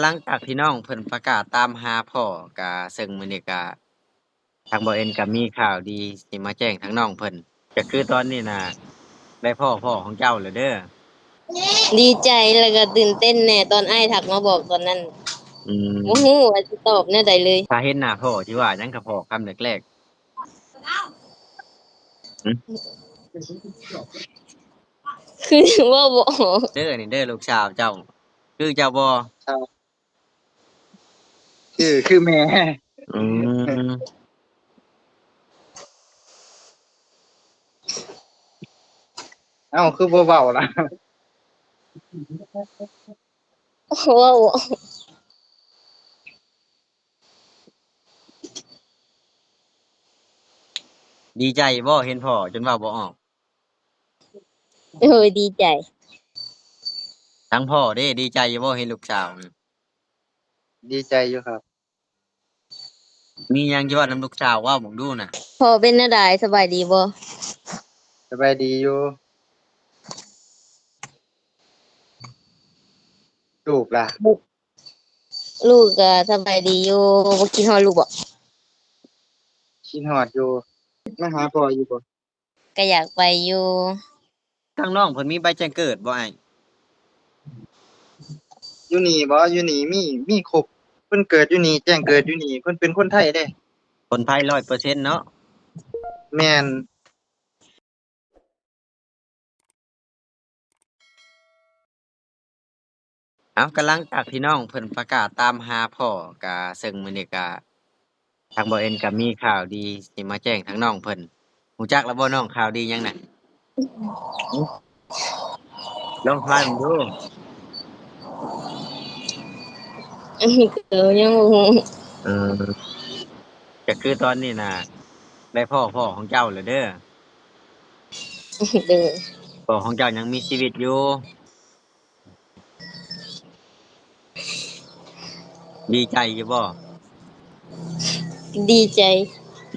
ຫຼັງຈາກທີ່ນ້ອງເພິ່ນປະກາດຕາມຫາພໍ່ ກະເຊິ່ງມື້ນີ້ກະ ທາງບ່າວເອັນກໍມີຂ່າວດີຊິມາແຈ້ງທາງນ້ອງເພິ່ນ ກໍຄືຕອນນີ້ນະ ໄດ້ພໍ້ພໍ່ຂອງເຈົ້າແລ້ວເດີ. ດີໃຈ ແລ້ວກໍຕື່ນເຕັ້ນແດ່ ຕອນອ້າຍທັກມາບອກຕອນນັ້ນ ອືມ ບໍ່ຮູ້ວ່າຊິຕອບແນວໃດເລີຍ. ຖ້າເຫັນໜ້າພໍ່ຊິວ່າຫຍັງ ກໍພໍ້ຄຳແລກໆ. ຫຶ? ຄືເວົ້າບໍ່ອອກເດີ. ນີ້ເດີ ລູກສາວເຈົ້າ ຄືເຈົ້າບໍ່? ຄື ຄືແມ່. ອືມ ເອົ້າ ຄືບໍ່ເວົ້າລະ? ເວົ້າ ດີໃຈບໍ່ ເຫັນພໍ່ຈົນເວົ້າບໍ່ອອກ? ໂດຍ ດີໃຈ. ທາງພໍ່ເດ້ ດີໃຈຢູ່ບໍ່ ເຫັນລູກສາວ? ດີໃຈຢູ່ຄັບ. ມີຫຍັງຈະເວົ້ານຳລູກສາວ ເວົ້າເບິ່ງດູນະ. ພໍ່ເປັນແນວໃດ ສະບາຍດີບໍ່? ສະບາຍດີຢູ່. ລູກລະ? ລູກ ລູກກໍສະບາຍດີຢູ່. ບໍ່ຄິດຮອດລູກບໍ່? ຄິດຮອດຢູ່. ມາຫາພໍ່ຢູ່ບໍ່? ກໍຢາກໄປຢູ່. ທາງນ້ອງເພິ່ນມີໃບແຈ້ງເກີດບໍ່ອ້າຍ? ຢູ່ນີ້ບໍ່? ຢູ່ນີ້ມີ ມີຄົບ. ເພິ່ນເກີດຢູ່ນີ້ ແຈ້ງເກີດຢູ່ນີ້. ເພິ່ນເປັນຄົນໄທເດ້. ຄົນໄທຮ້ອຍເປີເຊັນເນາະ? ແມ່ນ. ເອົາ ກະຫຼັງຈາກທີ່ນ້ອງເພິ່ນປະກາດຕາມຫາພໍ່ ກະເຊິ່ງມື້ນີ້ກະ ທາງບ່າວເອັນກະມີຂ່າວດີຊິມາແຈ້ງທາງນ້ອງເພິ່ນ. ຮູ້ຈັກແລ້ວບໍ່ນ້ອງ ຂ່າວດີຫຍັງນະ? ຫຶ? ລອງທາຍເບິ່ງດູ. ເອີ ຍັງບໍ່ຮູ້. ເອີ ກະຄືຕອນນີ້ນະ ໄດ້ພໍ້ພໍ່ຂອງເຈົ້າແລ້ວເດີ. ໂດຍ. ພໍ່ຂອງເຈົ້າຍັງມີຊີວິດຢູ່. ດີໃຈຢູ່ບໍ່? ດີໃຈ.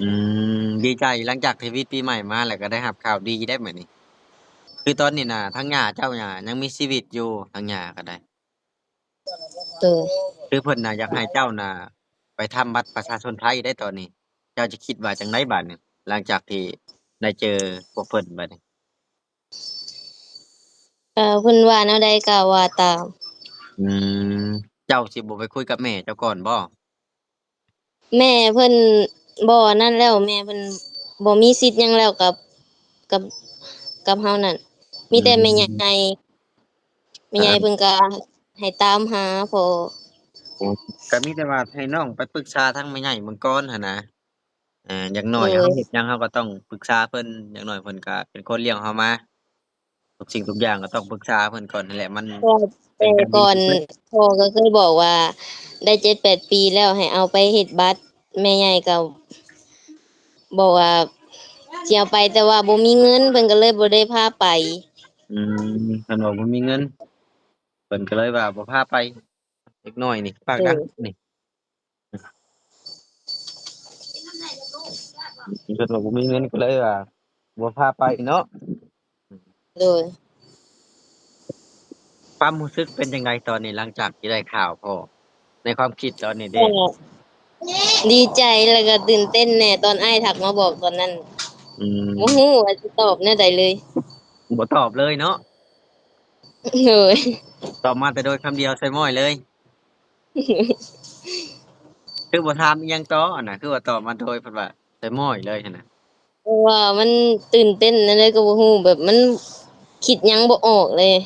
ອືມ ດີໃຈ ຫຼັງຈາກທີ່ວິດປີໃໝ່ມາແລ້ວກໍໄດ້ຮັບຂ່າວດີໄດ໋ບັດນີ້. ຄືຕອນນີ້ນະ ທາງຍ່າເຈົ້ານະຍັງມີຊີວິດຢູ່ ທາງຍ່າກໍໄດ້. ໂດຍ. ຄືເພິ່ນນະຢາກໃຫ້ເຈົ້ານະໄປທຳບັດປະຊາຊົນໄທໄດ໋ຕອນນີ້. ເຈົ້າຈະຄິດວ່າຈັ່ງໃດບາດນີ້ ຫຼັງຈາກທີ່ໄດ້ເຈີພວກເພິ່ນບາດນີ້? ເອີ ເພິ່ນວ່າແນວໃດກໍວ່າຕາມ. ອືມ ເຈົ້າຊິບໍ່ໄປຄຸຍກັບແມ່ເຈົ້າກ່ອນບໍ່? ແມ່ເພິ່ນບໍ່ອັນນັ້ນແລ້ວ ແມ່ເພິ່ນບໍ່ມີສິດຫຍັງແລ້ວກັບ ກັບ ກັບເຮົານັ້ນ ມີແຕ່ແມ່ໃຫຍ່. ອືມ ແມ່ໃຫຍ່ເພິ່ນກໍໃຫ້ຕາມຫາພໍ່. ກໍມີແຕ່ວ່າໃຫ້ນ້ອງໄປປຶກສາທາງແມ່ໃຫຍ່ເບິ່ງກ່ອນຫັ້ນນະ. ເອີ ຢ່າງໜ້ອຍ ໂດຍ ເຮົາເຮັດຫຍັງເຮົາກໍຕ້ອງປຶກສາເພິ່ນ ຢ່າງໜ້ອຍເພິ່ນກໍເປັນຄົນລ້ຽງເຮົາມາ ທຸກສິ່ງທຸກຢ່າງກໍຕ້ອງປຶກສາເພິ່ນກ່ອນຫັ້ນແຫຼະ ມັນ ແຕ່ ແຕ່ກ່ອນພໍ່ກໍເຄີຍບອກວ່າ ໄດ້ເຈັດແປດປີແລ້ວໃຫ້ເອົາໄປເຮັດບັດ. ແມ່ໃຫຍ່ກໍບອກວ່າຊິເອົາໄປ ແຕ່ວ່າບໍ່ມີເງິນ ເພິ່ນກໍເລີຍບໍ່ໄດ້ພາໄປ. ອືມ ເພິ່ນວ່າບໍ່ມີເງິນ ເພິ່ນກໍເລີຍວ່າບໍ່ພາໄປ. ເດັກນ້ອຍນີ້ປາກດັງ ໂດຍ ນີ້ ເພິ່ນວ່າບໍ່ມີເງິນກໍເລີຍວ່າບໍ່ພາໄປເນາະ. ໂດຍ. ຄວາມຮູ້ສຶກເປັນຈັ່ງໃດຕອນນີ້ ຫຼັງຈາກທີ່ໄດ້ຂ່າວພໍ່? ໃນຄວາມຄິດຕອນນີ້ເດ້? ກໍດີໃຈ ແລ້ວກໍຕື່ນເຕັ້ນແດ່ ຕອນອ້າຍທັກມາບອກຕອນນັ້ນ. ອືມ ບໍ່ຮູ້ວ່າຊິຕອບແນວໃດເລີຍ. ບໍ່ຕອບເລີຍເນາະ? ໂດຍ. ຕອບມາແຕ່ໂດຍຄຳດຽວໃສ່ໝ້ອຍເລີຍ. ຄືບໍ່ຖາມອີ່ຫຍັງຕໍ່ຫັ້ນນະ ຄືວ່າຕອບມາໂດຍ ເພິ່ນວ່າໃສ່ໝ້ອຍເລີຍຫັ້ນນະ. ເພາະວ່າມັນຕື່ນເຕັ້ນແນວໃດກໍບໍ່ຮູ້ ແບບມັນຄິດຫຍັງບໍ່ອອກເລີຍ.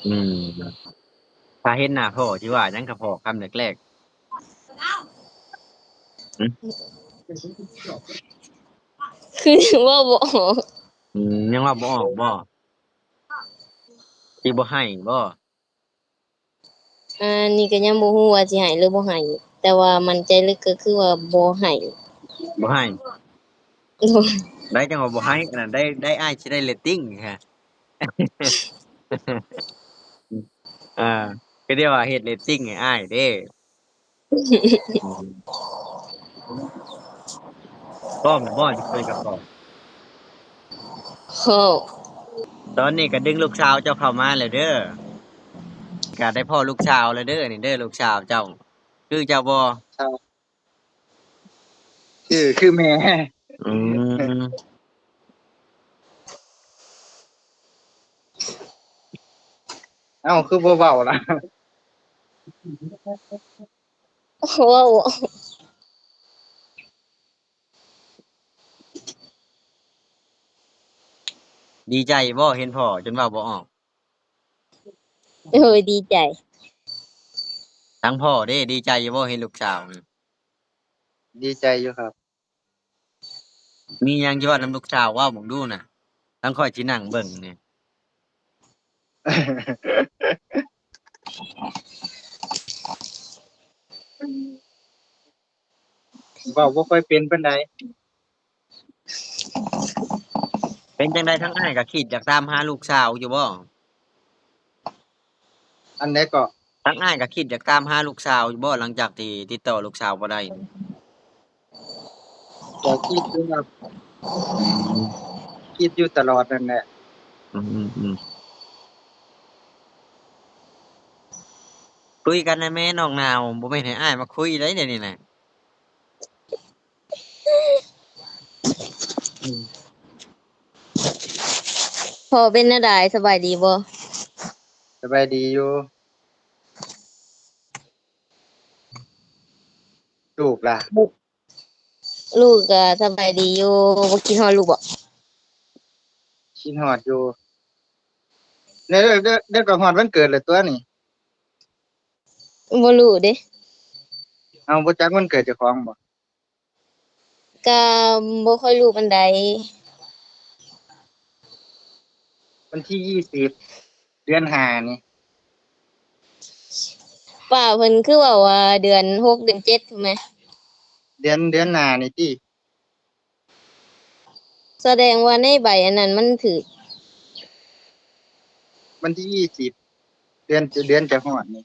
ອືມ ຖ້າເຫັນໜ້າພໍ່ຊິວ່າຫຍັງກັບພໍ່ຄຳແລກໆ? ຫຶ? ຄືເວົ້າບໍ່ອອກ. ອືມ ຍັງເວົ້າບໍ່ອອກບໍ່? ຊິບໍ່ໃຫ້ບໍ່? ອັນນີ້ກໍຍັງບໍ່ຮູ້ວ່າຊິໃຫ້ຫຼືບໍ່ໃຫ້ ແຕ່ວ່າໝັ້ນໃຈເລີຍກໍຄືວ່າບໍ່ໃຫ້. ບໍ່ໃຫ້? ໂດຍ. ໄດ້ຈັ່ງວ່າບໍ່ໃຫ້ ອັນນັ້ນໄດ້ ໄດ້ ອ້າຍຊິໄດ້ເຣດຕິງນີ້ຮະ. ອ່າ ກໍດຽວວ່າເຮັດເຣດຕິງໃຫ້ອ້າຍເດ້. ພ້ອມແລ້ວບໍ່ ຊິຄຸຍກັບພໍ່? ໂອ້ ຕອນນີ້ກໍດຶງລູກສາວເຈົ້າເຂົ້າມາແລ້ວເດີ. ກະໄດ້ພໍ້ລູກສາວແລ້ວເດີ ນີ້ເດີ ລູກສາວເຈົ້າ ຄືເຈົ້າບໍ່? ຄື ຄືແມ່. ອືມ ເອົ້າ ຄືບໍ່ເວົ້າລະ? ເວົ້າ. ດີໃຈບໍ່ ເຫັນພໍ່ຈົນເວົ້າບໍ່ອອກ? ໂອ້ຍ ດີໃຈ. ທາງພໍ່ເດ້ ດີໃຈຢູ່ບໍ່ເຫັນລູກສາວ? ດີໃຈຢູ່ຄັບ. ມີຫຍັງຊິເວົ້ານຳລູກສາວ ເວົ້າເບິ່ງດູນະ ທາງຂ້ອຍຊິນັ່ງເບິ່ງນີ້. ເວົ້າບໍ່ຄ່ອຍເປັນປານໃດ. ເປັນຈັ່ງໃດ ທາງອ້າຍກໍຄິດຢາກຕາມຫາລູກສາວຢູ່ບໍ່? ອັນໃດເກາະ? ທາງອ້າຍກໍຄິດຢາກຕາມຫາລູກສາວຢູ່ບໍ່ ຫຼັງຈາກທີ່ຕິດຕໍ່ລູກສາວບໍ່ໄດ້? ກໍຄິດຢູ່ຄັບ ຄິດຢູ່ຕະຫຼອດນັ້ນແຫຼະ. ອືມໆໆ ຄຸຍກັນແດ່ແມ່ນ້ອງນາວ ບໍ່ແມ່ນໃຫ້ອ້າຍມາຄຸຍໄດ໋ ດຽວນີ້ນະ. ພໍ່ເປັນແນວໃດ ສະບາຍດີບໍ່? ສະບາຍດີຢູ່. ລູກລະ? ລູກກໍສະບາຍດີຢູ່. ບໍ່ຄິດຮອດລູກບໍ່? ຄິດຮອດຢູ່. ແລ້ວ ແລ້ວ ແລ້ວກໍຮອດວັນເກີດແລ້ວຕົວນີ້. ບໍ່ຮູ້ເດ້. ເອົາ ບໍ່ຈັກວັນເກີດເຈົ້າຂອງບໍ່? ກະບໍ່ຄ່ອຍຮູ້ປານໃດ. ວັນທີຊາວ ເດືອນຫ້ານີ້ ປ້າເພິ່ນຄືເວົ້າວ່າເດືອນຫົກ ເດືອນເຈັດພຸ້ນແມ. ເດືອນ ເດືອນໜ້ານີ້ຕິ? ສະແດງວ່າໃນໃບອັນນັ້ນມັນຖືກ. ວັນທີຊາວ ເດືອນ ເດືອນຈະຮອດນີ້.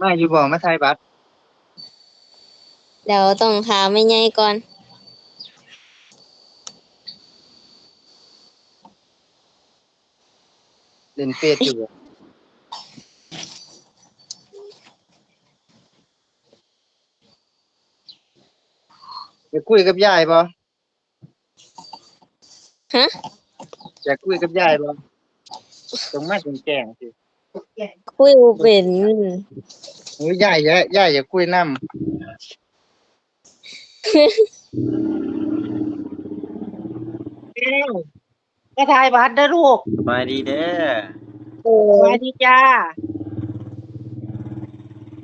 ມາຢູ່ບໍ່? ມາຖ່າຍບັດ. ດຽວຕ້ອງຖາມແມ່ໃຫຍ່ກ່ອນ. ເລ່ນເຟສຢູ່ບໍ່? ຢາກຄຸຍກັບຍາຍບໍ່? ຮະ? ຢາກຄຸຍກັບຍາຍບໍ່? ຕ້ອງມາແກ້ງໆ ຊິ ຄຸຍບໍ່ເປັນ. ໂອ້ຍ ຍາຍ ຍາຍ ຍາຍຢາກຄຸຍນຳ. ແກ້ງ. ໄປຖ່າຍບັດເດີລູກ. ສະບາຍດີເດີ. ໂດຍ ສະບາຍດີຈ້າ.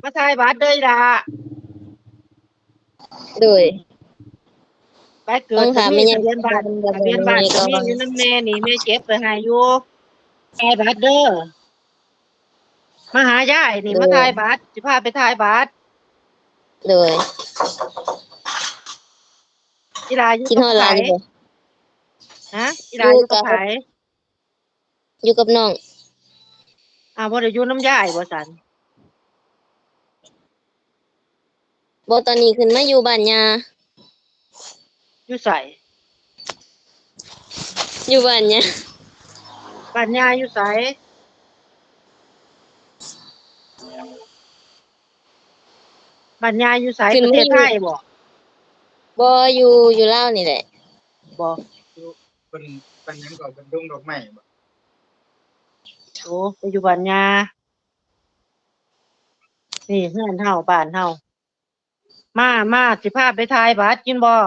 ມາຖ່າຍບັດເດີອີ່ຫຼ້າ. ໂດຍ ໄປເກີດ ຕ້ອງຖາມແມ່ໃຫຍ່ ທະບຽນບ້ານ ທະບຽນບ້ານກໍມີຢູ່ນຳແມ່ນີ້ ແມ່ເກັບໄວ້ໃຫ້ຢູ່. ຖ່າຍບັດເດີ. ມາຫາຍາຍນີ້ ໂດຍ ມາຖ່າຍບັດ ຊິພາໄປຖ່າຍບັດ. ໂດຍ. ອີ່ຫຼ້າຢູ່ ຄິດຮອດຫຼານຢູ່ບໍ່? ຮະ? ອີ່ຫຼ້າຢູ່ກັບໃຜ? ຢູ່ກັບນ້ອງ. ອ້າວ ບໍ່ໄດ້ຢູ່ນຳຍາຍບໍ່ຊັ້ນ? ບໍ່ ຕອນນີ້ຂຶ້ນມາຢູ່ບ້ານຍ່າ. ຢູ່ໃສ? ຢູ່ບ້ານຍ່າ. ບ້ານຍ່າຢູ່ໃສ? ບ້ານຍ່າຢູ່ໃສ? ປະເທດໄທບໍ່? ບໍ່ ຢູ່ ຢູ່ລາວນີ້ແຫຼະ. ບໍ່ ຢູ່ ເພິ່ນ ເພິ່ນຫຍັງເກາະ ເພິ່ນດົງດອກໄມ້ບໍ່? ໂອ້ ໄປຢູ່ບ້ານຍ່າ. ນີ້ເຮືອນເຮົາ ບ້ານເຮົາ. ມາ ມາ ຊິພາໄປຖ່າຍບັດ ກິນບໍ່?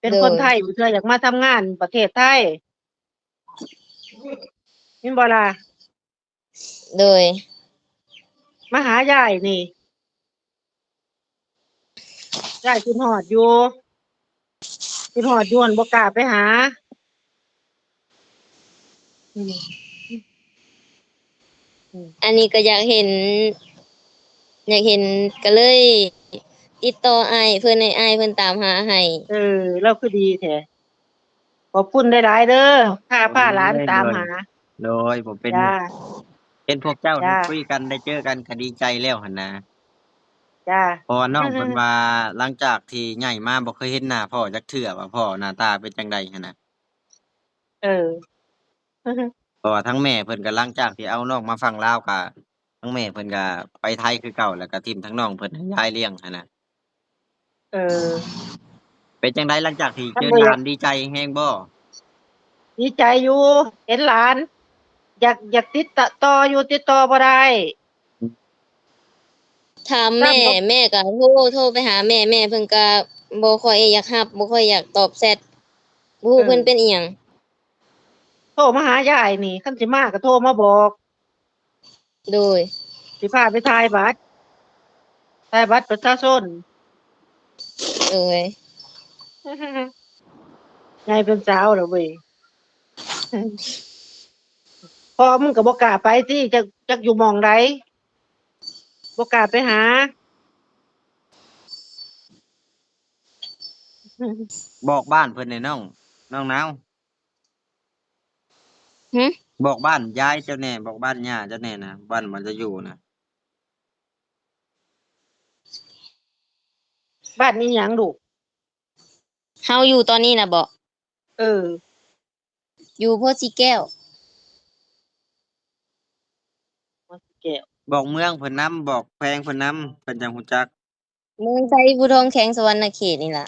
ເປັນຄົນໄທ ໂດຍ ຜູ້ເທື່ອຢາກມາທຳງານປະເທດໄທ ເຫັນບໍ່ລະ? ໂດຍ. ມາຫາຍາຍນີ້ ຍາຍຄິດຮອດຢູ່. ຄິດຮອດຢູ່ ບໍ່ກ້າໄປຫາ. ອັນນີ້ກໍຢາກເຫັນ ຢາກເຫັນ ກໍເລີຍຕິດຕໍ່ອ້າຍເພິ່ນ ໃຫ້ອ້າຍເພິ່ນຕາມຫາໃຫ້. ເອີ ລາວຄືດີແທ້. ຂອບຄຸນຫຼາຍໆເດີ ພາ ພາຫຼານຕາມຫາ. ໂດຍ ບໍ່ເປັນຫຍັງ. ເຫັນພວກເຈົ້າໄດ້ຄຸຍກັນ ໄດ້ເຈີກັນກໍດີໃຈແລ້ວຫັ້ນນະ. ຈ້າ ເພາະວ່ານ້ອງເພິ່ນວ່າ ຫຼັງຈາກທີ່ໃຫຍ່ມາບໍ່ເຄີຍເຫັນໜ້າພໍ່ຈັກເທື່ອ ວ່າພໍ່ໜ້າຕາເປັນຈັ່ງໃດຫັ້ນນະ. ເອີ. ະວ່າທາງແມ່ເພິ່ນກໍ ຫຼັງຈາກທີ່ເອົານ້ອງມາຝັ່ງລາວ ກໍທາງແມ່ເພິ່ນກໍໄປໄທຄືເກົ່າ ແລ້ວກໍຖິ້ມທາງນ້ອງເພິ່ນໃຫ້ຍາຍລ້ຽງຫັ້ນນະ. ເອີ ເປັນຈັ່ງໃດ ຫຼັງຈາກທີ່ເຈີຫຼານ ດີໃຈແຮງບໍ່? ດີໃຈຢູ່ ເຫັນຫຼານ ຢາກ ຢາກຕິດຕໍ່ຢູ່ ຕິດຕໍ່ບໍ່ໄດ້. ຖາມແມ່ ແມ່ກໍໂທ ໂທໄປຫາແມ່ ແມ່ເພິ່ນກໍບໍ່ຄ່ອຍຢາກຮັບ ບໍ່ຄ່ອຍຢາກຕອບແຊັດ ບໍ່ຮູ້ເພິ່ນເປັນອີ່ຫຍັງ. ໂທມາຫາຍາຍນີ້ ຄັນຊິມາກໍໂທມາບອກ. ໂດຍ ຊິພາໄປຖ່າຍບັດ ຖ່າຍບັດປະຊາຊົນ. ໂດຍ ໃຫຍ່ເປັນສາວແລ້ວເວີຍ. ພໍ່ມຶງກໍບໍ່ກ້າໄປຕິ ຈັກ ຈັກຢູ່ໝ່ອງໃດ ບໍ່ກ້າໄປຫາ. ບອກບ້ານເພິ່ນແດ່ນ້ອງ ນ້ອງນາວ. ຫື? ບອກບ້ານຍາຍເຈົ້າແດ່ ບອກບ້ານຍ່າເຈົ້າແດ່ນະ ບ້ານມັນຈະຢູ່ນະ. ບ້ານອີ່ຫຍັງລູກ? ເຮົາຢູ່ຕອນນີ້ນະເບາະ? ເອີ ຢູ່ໂພສີແກ້ວ. ໂພສີແກ້ວ ບອກເມືອງເພິ່ນນຳ ບອກແຂວງເພິ່ນນຳ ເພິ່ນຈັ່ງຮູ້ຈັກ. ເມືອງໄຊພູທອງ ແຂວງສະຫວັນນະເຂດນີ້ລະ.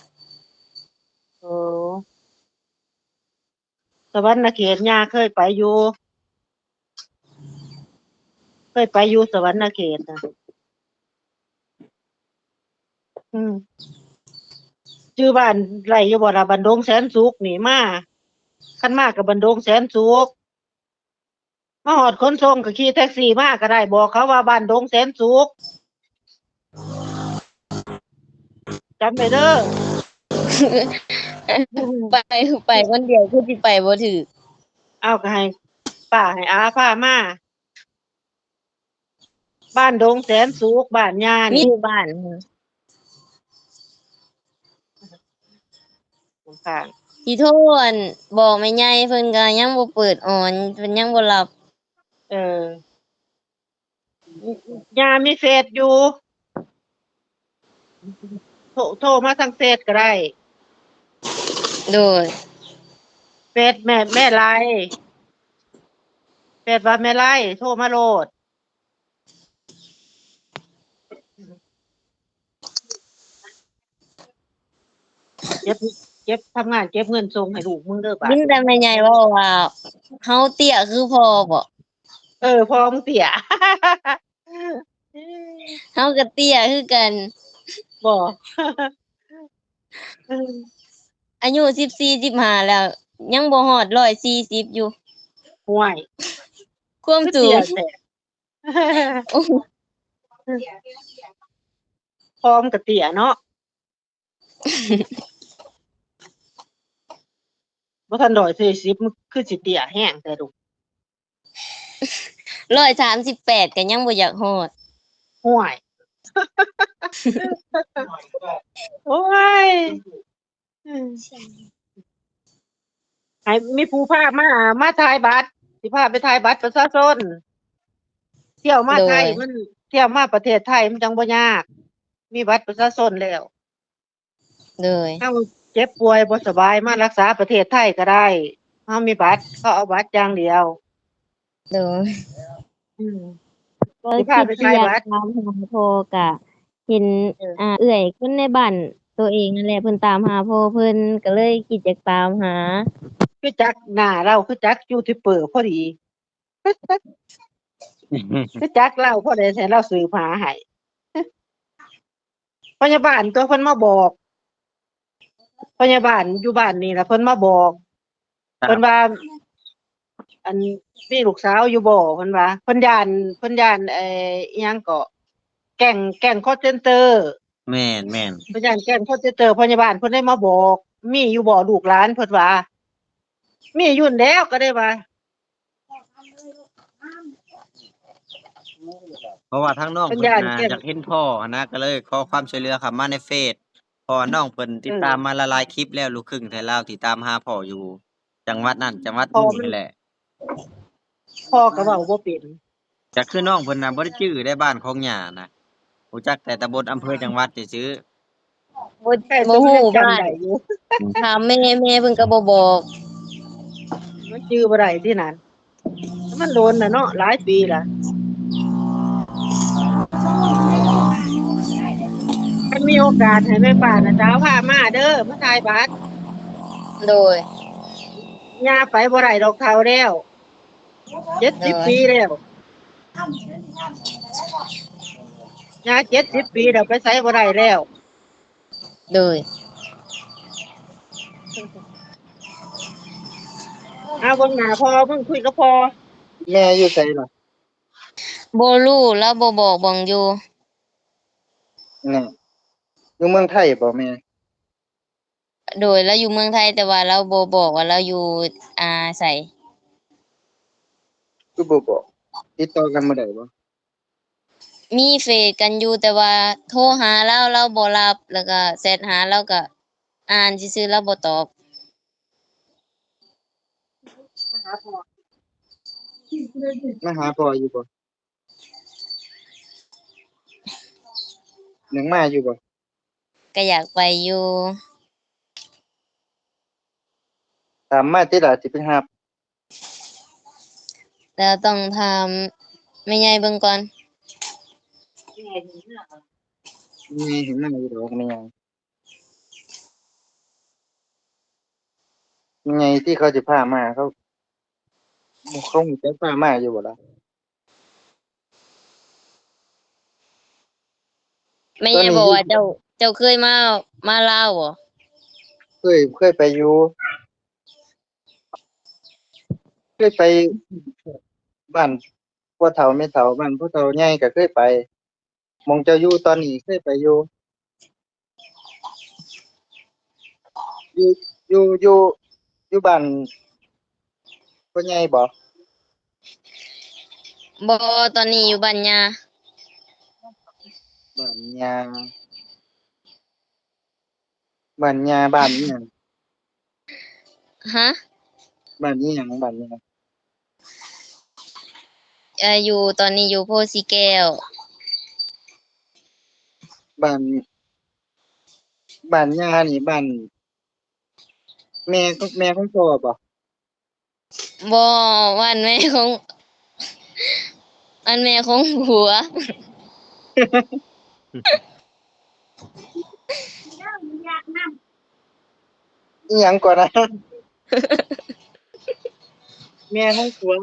ໂອ້ ສະຫວັນນະເຂດ ຍ່າເຄີຍໄປຢູ່ ເຄີຍໄປຢູ່ສະຫວັນນະເຂດນະ. ອືມ ຈື່ບ້ານໄດ້ຢູ່ບໍ່ລະ? ບ້ານດົງແສນສຸກນີ້ມາ ຄັນມາກໍບ້ານດົງແສນສຸກ. ມາຮອດຂົນສົ່ງກໍຂີ່ແທັກຊີມາກໍໄດ້ ບອກເຂົາວ່າບ້ານດົງແສນສຸກ. ຈຳໄວ້ເດີ ໄປ ໄປຄົນດຽວຄືຊິໄປບໍ່ຖືກ. ເອົາ ກໍໃຫ້ປ້າໃຫ້ອາພາມາ. ບ້ານດົງແສນສຸກ ບ້ານຍ່ານີ້ ມີຢູ່ບ້ານ ຂ້າງໆ ຊິໂທ ອັນ ບອກແມ່ໃຫຍ່ ເພິ່ນກໍຍັງບໍ່ເປີດອອນ ເພິ່ນຍັງບໍ່ຮັບ. ເອີ ຍ່າມີເຟສຢູ່ ໂທ ໂທມາທາງເຟສກໍໄດ້. ໂດຍ ເຟສແມ່ ແມ່ໄລ ເຟສວ່າແມ່ໄລ ໂທມາໂລດ. ເກັບ ເກັບ ທຳງານເກັບເງິນສົ່ງໃຫ້ລູກມຶງເດີບາດ. ຍິນແຕ່ແມ່ໃຫຍ່ເວົ້າວ່າ ເຮົາເຕ້ຍຄືພໍ່ບໍ? ເອີ ພໍ່ມຶງເຕ້ຍ. ເຮົາກໍເຕ້ຍຄືກັນ. ບໍ່ ອາຍຸສິບສີ່ ສິບຫ້າແລ້ວ ຍັງບໍ່ຮອດຮ້ອຍສີ່ສິບຢູ່. ຫ້ວຍ ຄວາມສູງ ຄືເຕ້ຍແທ້. ໂອ້ ພໍ່ມັນກໍເຕ້ຍເນາະ. ບໍ່ທັນຮ້ອຍສີ່ສິບ ມັນຄືຊິເຕ້ຍແຮງແທ້ລູກ. ຮ້ອຍສາມສິບແປດກໍຍັງບໍ່ຢາກຮອດ. ຫ້ວຍ ໂອ້ຍ. ໃຫ້ມີຜູ້ພາມາ ມາຖ່າຍບັດ ຊິພາໄປຖ່າຍບັດປະຊາຊົນ. ທ່ຽວມາໄທ ໂດຍ ມັນ ທ່ຽວມາປະເທດໄທມັນຈັ່ງບໍ່ຍາກ ມີບັດປະຊາຊົນແລ້ວ. ໂດຍ ເຮົາເຈັບປ່ວຍບໍ່ສະບາຍ ມາລັກສາປະເທດໄທກໍໄດ້ ເຮົາມີບັດ ເຂົາເອົາບັດຢ່າງດຽວ. ໂດຍ ອືມ ກໍຄິດຊິຢາກຖາມຫາພໍ່ ກະເຫັນ ເອີ ອ່າ ເອື້ອຍຄົນໃນບ້ານໂຕເອງຫັ້ນແຫຼະ ເພິ່ນຕາມຫາພໍ່ເພິ່ນ ກໍເລີຍຄິດຢາກຕາມຫາ. ຄືຈັກໜ້າລາວ ຄືຈັກຢູທູບເບີພໍດີ ຄືຈັກລາວພໍໄດ້ ໃຫ້ລາວສືບຫາໃຫ້. ພະຍາບານຕົວະ ເພິ່ນມາບອກ ພະຍາບານຢູ່ບ້ານນີ້ລະ ເພິ່ນມາບອກ. ເພິ່ນວ່າ ອັນ ມີລູກສາວຢູ່ບໍ່? ເພິ່ນວ່າ ເພິ່ນຢ້ານ ເພິ່ນຢ້ານ ເອີ ອີ່ຫຍັງເກາະ ແກ້ງ ແກ້ງຄໍເຊັນເຕີ. ແມ່ນໆ ເພິ່ນຢ້ານແກ້ງຄໍເຊັນເຕີ. ພະຍາບານເພິ່ນໄດ້ມາບອກ ມີຢູ່ບໍ່ລູກຫຼານ? ເພິ່ນວ່າ ມີຢູ່ແລ້ວ ກໍໄດ້ວ່າ ເພາະວ່າທາງນ້ອງເພິ່ນນະ ຢາກເຫັນພໍ່ຫັ້ນນະ ກໍເລີຍຂໍຄວາມຊ່ວຍເຫຼືອເຂົ້າມາໃນເຟສ ເພາະວ່ານ້ອງເພິ່ນຕິດຕາມມາຫຼາຍໆຄລິບແລ້ວ ລູກຄຶ່ງໄທລາວ ຕິດຕາມຫາພໍ່ຢູ່ຈັງຫວັດນັ້ນຈັງຫວັດນີ້ຫັ້ນແຫຼະ. ພໍ່ກໍເວົ້າບໍ່ເປັນ. ກໍຄືນ້ອງເພິ່ນນະ ບໍ່ໄດ້ຈື່ໄດ້ ບ້ານຂອງຍ່ານະ ຮູ້ຈັກແຕ່ຕຳບົນ ອຳເພີ ຈັງຫວັດຊື່ໆ. ບໍ່ ບໍ່ຮູ້ບ້ານ ຖາມແມ່ ແມ່ເພິ່ນກໍບໍ່ບອກ. ມັນຈື່ບໍ່ໄດ້ຕິນັ້ນ. ມັນໂດນລະເນາະ ຫຼາຍປີລະ. ຄັນມີໂອກາດໃຫ້ແມ່ປ້ານະສາວພາມາເດີ ມາຖ່າຍບັດ. ໂດຍ. ຍ່າໄປບໍ່ໄດ້ດອກ ເຖົ້າແລ້ວ ເຈັດສິບ ໂດຍ ປີແລ້ວ. ຍ່າເຈັດສິບປີແລ້ວ ໄປໃສບໍ່ໄດ້ແລ້ວ. ໂດຍ. ເອົາເບິ່ງໜ້າພໍ່ ເບິ່ງ ຄຸຍກັບພໍ່. ແມ່ຢູ່ໃສລະ? ບໍ່ຮູ້ ລາວບໍ່ບອກບ່ອນຢູ່. ແນ່ ຢູ່ເມືອງໄທບໍ່ແມ່? ໂດຍ ລາວຢູ່ເມືອງໄທ ແຕ່ວ່າລາວບໍ່ບອກວ່າລາວຢູ່ ອ່າ ໃສ. ຄືບໍ່ບອກ? ຕິດຕໍ່ກັນບໍ່ໄດ້ບໍ່? ມີເຟສກັນຢູ່ ແຕ່ວ່າໂທຫາລາວ ລາວບໍ່ຮັບ ແລ້ວກໍແຊັດຫາລາວ ກໍອ່ານຊື່ໆ ລາວບໍ່ຕອບ. ມາຫາພໍ່ ມາຫາພໍ່ຢູ່ບໍ່? ຍັງມາຢູ່ບໍ່? ກໍຢາກໄປຢູ່. ຕາມມາຕິລະ ຊິໄປຮັບ. ແລ້ວຕ້ອງຖາມແມ່ໃຫຍ່ເບິ່ງກ່ອນ. ແມ່ໃຫຍ່ເຫັນມາຢູ່ດອກ ແມ່ໃຫຍ່. ແມ່ໃຫຍ່ທີ່ເຂົາຊິພາມາ ເຂົາ ເຂົາຮູ້ຈັກພາມາຢູ່ບໍ່ລະ? ແມ່ໃຫຍ່ບອກວ່າເຈົ້າ ເຈົ້າເຄີຍມາ ມາລາວບໍ່? ເຄີຍ ເຄີຍໄປຢູ່ ເຄີຍໄປບ້ານພໍ່ເຖົ້າແມ່ເຖົ້າ ບ້ານພໍ່ເຖົ້າໃຫຍ່ກໍເຄີຍໄປ. ໝ່ອງເຈົ້າຢູ່ຕອນນີ້ເຄີຍໄປຢູ່? ຢູ່ ຢູ່ ຢູ່ ຢູ່ບ້ານພໍ່ໃຫຍ່ບໍ່? ບໍ່ ຕອນນີ້ຢູ່ບ້ານຍ່າ. ບ້ານຍ່າ ບ້ານຍ່າ ບ້ານອີ່ຫຍັງ? ຮະ? ບ້ານອີ່ຫຍັງ? ບ້ານອີ່ຫຍັງ? ເອີ ຢູ່ ຕອນນີ້ຢູ່ໂພສີແກ້ວ. ບ້ານ ບ້ານຍ່ານີ້ ບ້ານແມ່ ແມ່ຂອງພໍ່ບໍ່? ບໍ່ ບ້ານແມ່ຂອງ ອັນແມ່ຂອງຜົວ. ອີ່ຫຍັງກ່ອນນະ? ແມ່ຂອງຜົວ.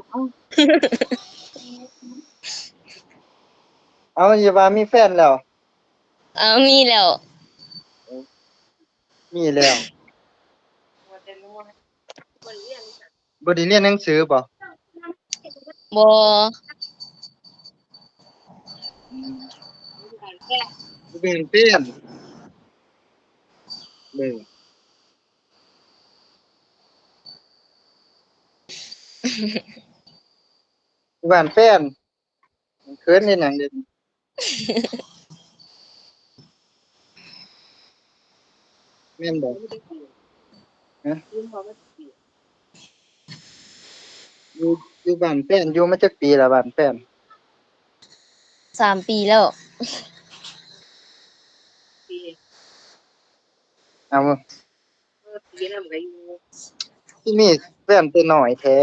ເອົ້າ ເອົ້າ ຢ່າວ່າມີແຟນແລ້ວ. ເອົາ ມີແລ້ວ. ມີແລ້ວ. ບໍ່ໄດ້ຮຽນໜັງສືບໍ່? ບໍ່. ອືມ ຢູ່ບ້ານແຟນ. ເອີ ຢູ່ບ້ານແຟນ. ເຂີນເຮັດຫຍັງເດ? ແມ່ນບໍ່? ຮະ? ຢູ່ ຢູ່ບ້ານແຟນ ຢູ່ມາຈັກປີລະ ບ້ານແຟນ? ສາມປີແລ້ວ. ເອົາ ທີ່ມີແຟນແຕ່ນ້ອຍແທ້.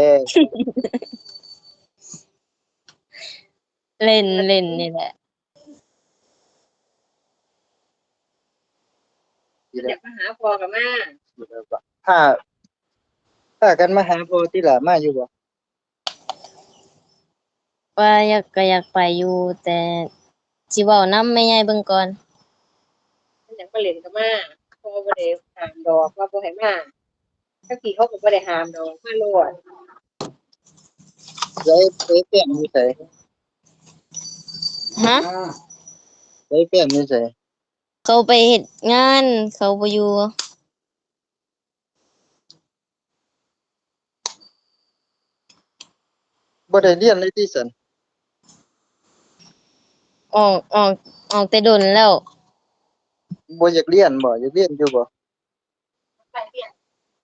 ເລ່ນ ເລ່ນນີ້ແຫຼະ. ຢາກມາຫາພໍ່ກໍມາ. ພາ ພາກັນມາຫາພໍ່ຕິລະ ມາຢູ່ບໍ່? ວ່າຢາກ ກໍຢາກໄປຢູ່ ແຕ່ຊິເວົ້ານຳແມ່ໃຫຍ່ເບິ່ງກ່ອນ. ຄັນຢາກມາຫຼິ້ນກໍມາ ພໍ່ບໍ່ໄດ້ຫ້າມດອກວ່າບໍ່ໃຫ້ມາ. ທາງພີ້ເຂົາກໍບໍ່ໄດ້ຫ້າມດອກ ມາໂລດ. ແລ້ວ ແລ້ວແຟນຢູ່ໃສ? ຮະ? ແລ້ວແຟນຢູ່ໃສ? ເຂົາໄປເຮັດງານ ເຂົາບໍ່ຢູ່. ບໍ່ໄດ້ຮຽນເລີຍຕິຊັ້ນ? ອອກ ອອກ ອອກແຕ່ດົນແລ້ວ. ບໍ່ຢາກຮຽນບໍ່? ຢາກຮຽນຢູ່ບໍ່?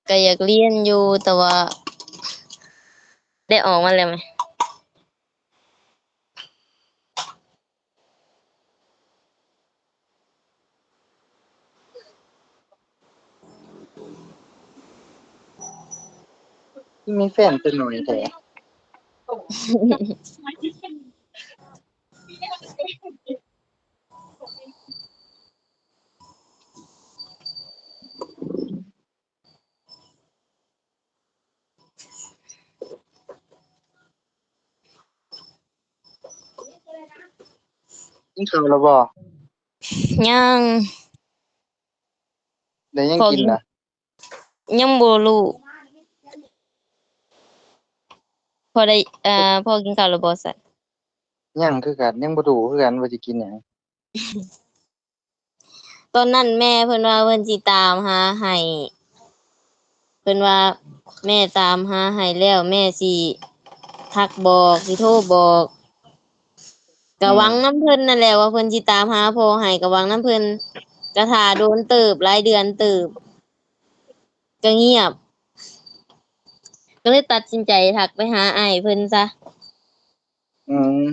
ກໍຢາກຮຽນຢູ່ ແຕ່ວ່າໄດ້ອອກມາແລ້ວແມ. ຄືມີແຟນແຕ່ນ້ອຍແທ້. ກິນເຂົ້າແລ້ວບໍ່? ຍັງ. ໄດ້ຫຍັງກິນລະ? ຍັງບໍ່ຮູ້. ພໍໄດ້ ເອີ ພໍ່ກິນເຂົ້າແລ້ວບໍ່ຊັ້ນ? ຍັງຄືກັນ, ຍັງບໍ່ຮູ້ຄືກັນວ່າຊິກິນຫຍັງ. ຕອນນັ້ນແມ່ເພິ່ນວ່າເພິ່ນຊິຕາມຫາໃຫ້, ເພິ່ນວ່າແມ່ຕາມຫາໃຫ້ແລ້ວ ແມ່ຊິທັກບອກ ຊິໂທບອກ. ກະຫວັງນຳເພິ່ນນັ້ນແຫຼະວ່າເພິ່ນຊິຕາມຫາພໍ່ໃຫ້, ກະຫວັງນຳເພິ່ນ. ກະຖ້າດົນເຕີບ, ຫຼາຍເດືອນເຕີບ, ກະງຽບ. ກະເລີຍຕັດສິນໃຈທັກໄປຫາອ້າຍເພິ່ນຊະ. ອືມ.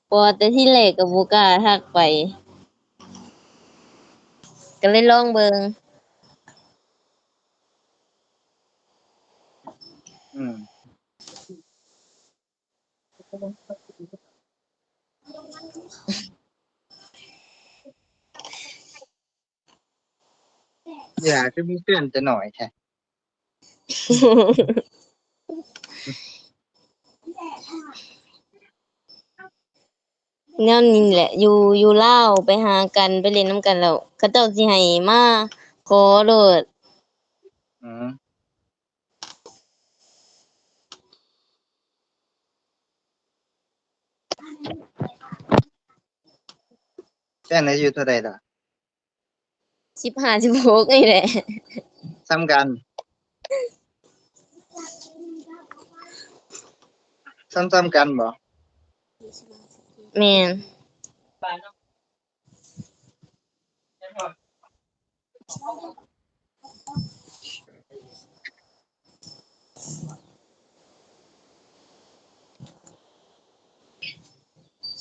ເພາະວ່າແຕ່ທີແລກກໍບໍ່ກ້າທັກໄປ, ກໍເລີຍລອງເບິ່ງ. ອືມ. ເວລາຄືມີແຟນແຕ່ນ້ອຍແທ້. ແນວນີ້ແຫຼະ ຢູ່ ຢູ່ລາວໄປຫາກັນ ໄປຫຼິ້ນນຳກັນແລ້ວ ເຂົາເຈົ້າຊິໃຫ້ມາຂໍໂລດ. ອືມ. ແຟນອາຍຸເທົ່າໃດລະ? ສິບຫ້າ ສິບຫົກນີ້ແຫຼະ. ສ່ຳກັນ? ສ່ຳໆກັນບໍ່? ແມ່ນ.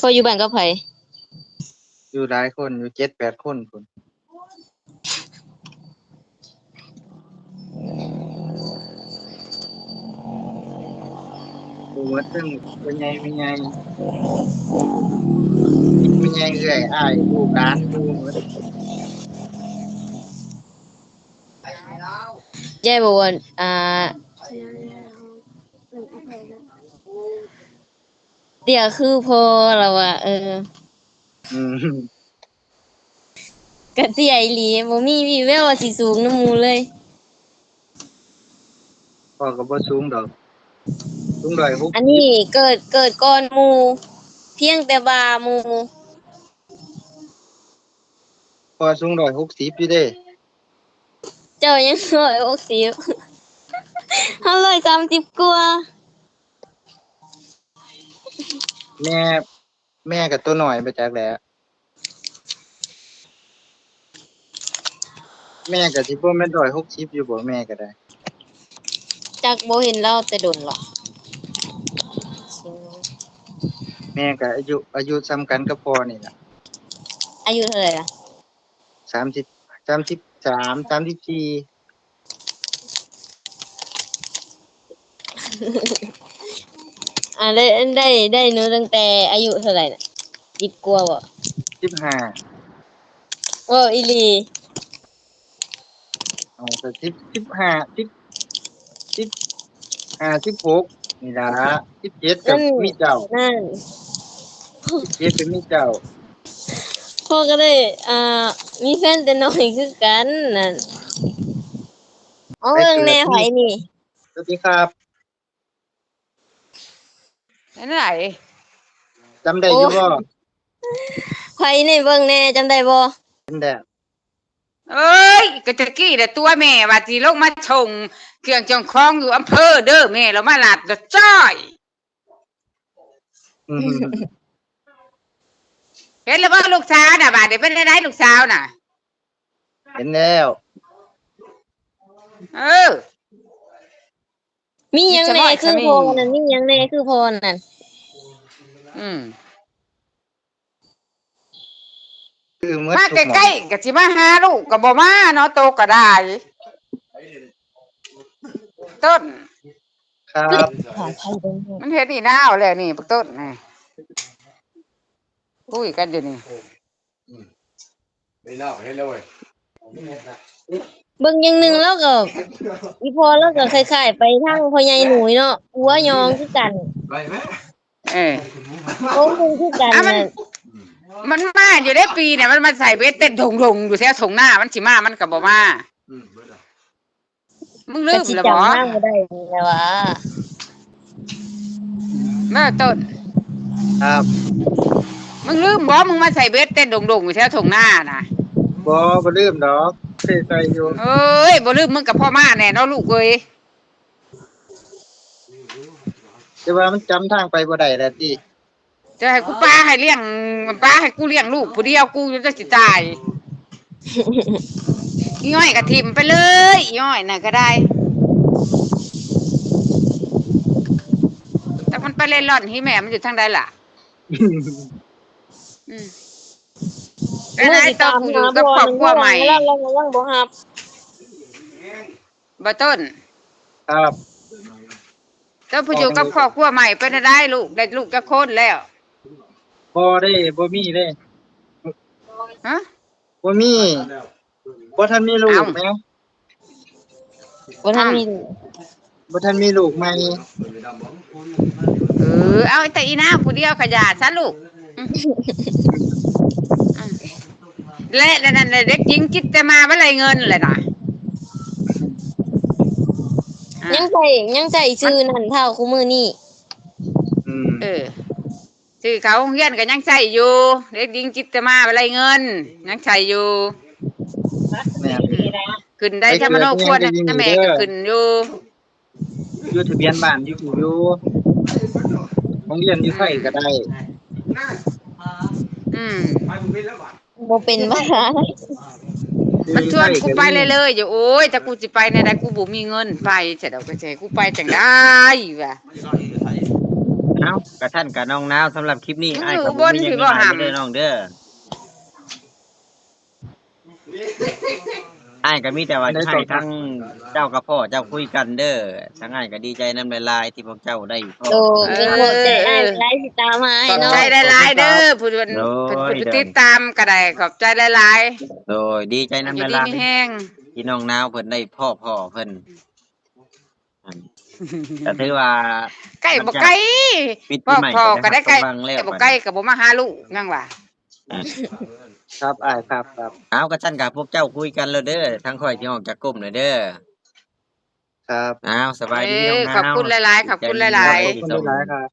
ພໍ່ຢູ່ບ້ານກັບໃຜ? ຢູ່ຫຼາຍຄົນ ຢູ່ເຈັດແປດຄົນພຸ້ນ. ຢູ່ໝົດ ທັງພໍ່ໃຫຍ່ແມ່ໃຫຍ່ ແມ່ໃຫຍ່ ເອື້ອຍ ອ້າຍ ລູກຫຼານ ຢູ່ໝົດ. ຍາຍບອກວ່າ ອ່າ ເດຍຄືພໍ່ລາວວ່າ ເອີ ອືມ ກະເຕ້ຍອີ່ຫຼີ ບໍ່ມີວີ່ແວວວ່າຊິສູງນຳໝູ່ເລີຍ. ພໍ່ກໍບໍ່ສູງດອກ ສູງຮ້ອຍຫົກສິບ. ອັນນີ້ເກີດ ເກີດກ່ອນໝູ່ ພຽງແຕ່ວ່າໝູ່. ພໍ່ສູງຮ້ອຍຫົກສິບຢູ່ເດ້. ເຈົ້າຍັງຮ້ອຍຫົກສິບ ເຮົາຮ້ອຍສາມສິບກວ່າ. ແມ່ ແມ່ກໍຕົວນ້ອຍໄປຈັກແຫຼະ. ແມ່ກໍຊິບໍ່ແມ່ນຮ້ອຍຫົກສິບຢູ່ບໍ່ ແມ່ກໍໄດ້. ຈັກ ບໍ່ເຫັນລາວແຕ່ດົນລະ. ແມ່ກໍອາຍຸ ອາຍຸສ່ຳກັນກັບພໍ່ນີ້ລະ. ອາຍຸເທົ່າໃດລະ? ສາມສິບ ສາມສິບສາມ ສາມສິບສີ່. ອ່າ ໄດ້ ໄດ້ ໄດ້ໜູຕັ້ງແຕ່ອາຍຸເທົ່າໃດນະ? ສິບກວ່າບໍ່? ສິບຫ້າ. ເວົ້າອີ່ຫຼີ? ເອົາ ກໍສິບ ສິບຫ້າ ສິບ ສິບຫ້າ ສິບຫົກນີ້ລະ. ສິບເຈັດກໍມີເຈົ້າ ນັ້ນ ສິບເຈັດກໍມີເຈົ້າ. ພໍ່ກໍໄດ້ ອ່າ ມີແຟນແຕ່ນ້ອຍຄືກັນນັ້ນ. ເອົາ ເບິ່ງແດ່ ໃຜນີ້? ສະຫວັດດີຄັບ. ອັນໃດ? ຈຳໄດ້ຢູ່ບໍ່? ໃຜນີ້ ເບິ່ງແດ່ ຈຳໄດ້ບໍ່? ເຫັນແລ້ວ. ເອີຍ ກໍຕະກີ້ແຫຼະຕົວະ ແມ່ວ່າຊິລົງມາສົ່ງເຄື່ອງສົ່ງຂອງຢູ່ອຳເພີເດີ ແມ່ລະມາລັດລະຈ້ອຍ. ອືມ ເຫັນແລ້ວບໍ່ລູກສາວນະ? ບາດນີ້ເປັນແນວໃດລູກສາວນະ? ເຫັນແລ້ວ. ເອີ ມີຫຍັງແດ່ຄືພໍ່ນັ້ນ? ມີຫຍັງແດ່ຄືພໍ່ນັ້ນ? ອືມ ຄືໝົດ ມາໃກ້ໆກໍຊິມາຫາລູກກໍບໍ່ມາເນາະ ໂຕກໍໄດ້ ຕົ້ນ. ຂ ຄັບ ມັນເຮັດອີນາວແລ້ວນີ້ ບັກຕົ້ນນີ້ ຄຸຍກັນຢູ່ນີ້. ອືມ ໄດ້ເນາະ ເຮັດແລ້ວເວີຍ. ເບິ່ງຢ່າງໜຶ່ງລາວກໍ ອີ່ພໍ່ລາວກໍຄ້າຍໆໄປທາງພໍ່ໃຫຍ່ໜຸ່ຍເນາະ ຫົວຍອງຄືກັນ. ໄປແມ້. ເອີ ໂອ້ ຄືກັນ ອ່ະ ມັນ ມັນ ມັນມາຢູ່ເດ້ປີນີ້ ມັນມາໃສ່ເບັດເຕັ້ນດົງໆຢູ່ແຖວທົ່ງນາ ມັນຊິມາ ມັນກໍບໍ່ມາ. ອືມ ມຶງລືມແລ້ວບໍ? ກໍຊິຈຳນາງບໍ່ໄດ້ແລ້ວຫວາ? ເບິ່ງຕົ້ນ. ຄັບ. ມຶງລືມບໍ? ມຶງມາໃສ່ເບັດເຕັ້ນດົງໆຢູ່ແຖວທົ່ງນານະ. ບໍ່ ບໍ່ລືມດອກ ເຄີຍໃສ່ຢູ່. ເອີຍ ບໍ່ລືມ ມຶງກໍພໍມາແດ່ເນາະລູກເອີຍ. ແຕ່ວ່າມັນຈຳທາງໄປບໍ່ໄດ້ແລ້ວຕິ. ຈະໃຫ້ກູປາໃຫ້ລ້ຽງ ປາໃຫ້ກູລ້ຽງລູກຜູ້ດຽວ ກູຈົນຊິຕາຍ. ອີອ້ອຍກໍຖິ້ມໄປເລີຍ ອີອ້ອຍນັ້ນກໍໄດ້. ຈັກມັນໄປເລັດລ່ອນ ຮີແມ່ມັນຢູ່ທາງໃດລະ? ອືມ ເອີ ໄດ້ ຕອນກູຢູ່ກັບຄອບຄົວໃໝ່ ລາວຍັງບໍ່ຮັບ. ບໍ່ຕົ້ນ. ຄັບ. ເຈົ້າໄປຢູ່ກັບຄອບຄົວໃໝ່ເປັນຈັ່ງໃດລູກ? ໄດ້ລູກຈັກຄົນແລ້ວ? ບໍ່ເດ້ ບໍ່ມີເດ້. ຮະ? ບໍ່ມີ ບໍ່ທັນມີລູກແໝ່. ບໍ່ທັນມີ ບໍ່ທັນມີລູກໃໝ່. ເອີ ເອົາແຕ່ອີນາງຜູ້ດຽວກໍຢ່າຊະລູກ. ອືມ ອືມ ແລະ ແລະນັ້ນແຫຼະ ເດັກຍິງຈິດຕະມາວະໄລເງິນແຫຼະນະ. ອືມ ຍັງໃຊ້ ຍັງໃຊ້ຊື່ນັ້ນເທົ່າຄູ່ມື້ນີ້. ອືມ ເອີ ຊື່ເຂົ້າໂຮງຮຽນກໍຍັງໃຊ້ຢູ່ ເດັກຍິງຈິດຕະມາວະໄລເງິນ ຍັງໃຊ້ຢູ່. ແມ່ນ ອືມ ຂຶ້ນໄດ້ທຳມະໂນຄວນນະແມ່ກໍຂຶ້ນຢູ່. ຢູ່ທະບຽນບ້ານຢູ່ພຸ້ນຢູ່ ໂຮງຮຽນຢູ່ໄທກໍໄດ້. ອືມ ບໍ່ເປັນວ່າ ມັນຊວນກູໄປເລື້ອຍໆຢູ່. ໂອ້ຍ ແຕ່ກູຊິໄປແນວໃດ ກູບໍ່ມີເງິນໄປ ຈະດອກ ຈະໃຫ້ກູໄປຈັ່ງໃດວະ? ເອົ້າ ກະຊັ້ນກະນ້ອງນາວ ສຳລັບຄລິບນີ້ ອ້າຍກໍບໍ່ມີຫຍັງຫຼາຍເດີນ້ອງເດີ. ອ້າຍກໍມີແຕ່ວ່າຊິໃຫ້ທັງເຈົ້າກັບພໍ່ເຈົ້າຄຸຍກັນເດີ. ທາງອ້າຍກໍດີໃຈນຳຫຼາຍໆ ທີ່ພວກເຈົ້າໄດ້ພໍ້. ໂດຍ ເອີ ຂອບໃຈອ້າຍຫຼາຍທີ່ຕາມຫາອ້າຍເນາະ. ຂອບໃຈຫຼາຍໆເດີ ຜູ້ເພິ່ນ ໂດຍ ເພິ່ນໄປຕິດຕາມກໍໄດ້. ຂອບໃຈຫຼາຍໆ. ໂດຍ ດີໃຈນຳຫຼາຍໆ ຢູ່ດີມີແຮງ ທີ່ນ້ອງນາວເພິ່ນໄດ້ພໍ້ພໍ່ເພິ່ນ. ກໍຖືວ່າ ໃກ້ບໍ່ໃກ້ ພໍ້ກໍໄດ້ໃກ້ ບໍ່ໃກ້ກໍບໍ່ມາຫາລູກຍັງວ່າ. ອ່າ ຄັບອ້າຍ ຄັບ ຄັບ. ເອົາ ກະຊັ້ນກະພວກເຈົ້າຄຸຍກັນໂລດເດີ ທາງຂ້ອຍຊິອອກຈາກກຸ່ມແລ້ວເດີ. ຄັບ ເອົາ ສະບາຍດີ ເອີ ນ້ອງນາວ ຂອບຄຸນຫຼາຍໆ ຂອບຄຸນຫຼາຍໆ ຂອບຄຸນຫຼາຍໆ ຄັບ.